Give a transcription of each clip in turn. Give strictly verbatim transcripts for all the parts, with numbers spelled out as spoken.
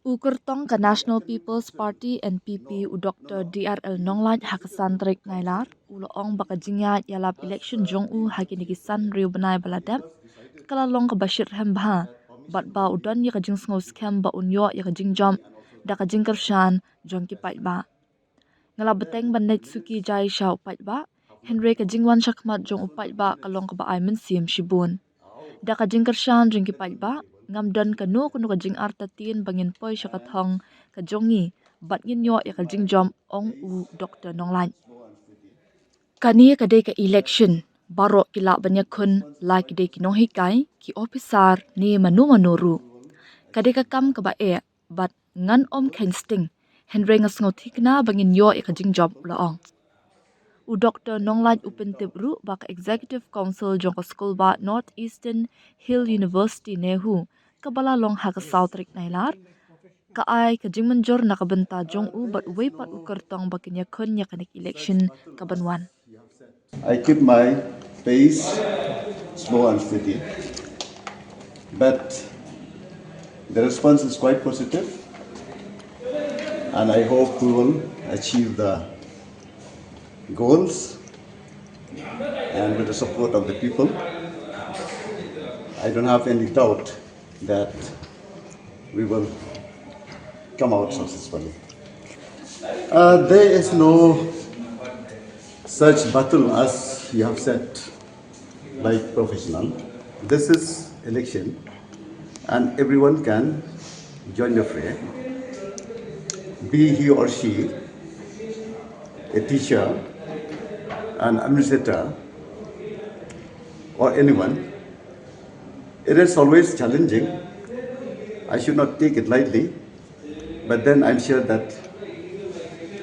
U kyrtong ka National People's Party, N P P, u Doctor D R L Nonglait, ha ka san tarik Nailar, u la ong ba ka jingïaid ïalap election jong u ha kine ki san hynriew bnai ba la dep ka la long kaba shitrhem bha, bad ba u don ïa ka jingsngew skhem ba un ïoh ïa ka jingjop da ka jingkyrshan jong ki paidbah. Nga la bteng ban leit suki jai sha u paidbah, hynrei ka jingwan shakhmat jong u paidbah ka long kaba ai mynsiem shibun. Da ka jingkyrshan jong ki paidbah, ngam don kano kano ka jingartatien ba ngin poi sha ka thong ka jong ngi bad ngin ïoh ïa ka jingjop, ong u Doctor Nonglait. Kane ka dei ka election, baroh ki lah ban ïakhun, la ki dei ki nonghikai, ki ophisar ne mano mano ruh. Ka dei ka kam kaba eh, bad ngan ym kheiñ sting, hynrei nga sngew thikna ba ngin ïoh ïa ka jingjop, u la ong. U Doctor Nonglait u pyntip ruh ba ka Executive Council jong ka skulbah North Eastern Hill University, NEHU, kaba la long ha ka saw tarik Nailar, ka ai ka jingmynjur na ka bynta jong u bad uwei pat u kyrtong ba kin ïakhun ïa kane ka election kaban wan. I keep my pace slow and steady, but the response is quite positive, and I hope we will achieve the goals, and with the support of the people, I don't have any doubt that we will come out successfully. Uh, there is no such battle as you have said, like professional. This is election, and everyone can join the fray, be he or she a teacher, an administrator, or anyone. It is always challenging. I should not take it lightly, but then I'm sure that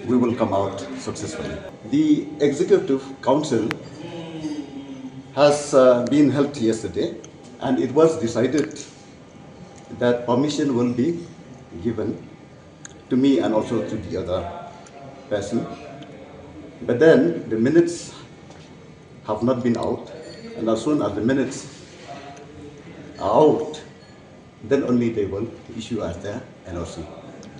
we will come out successfully. The Executive Council has uh, been held yesterday, and it was decided that permission will be given to me and also to the other person. But then the minutes have not been out, and as soon as the minutes are out, then only they will issue us the N O C.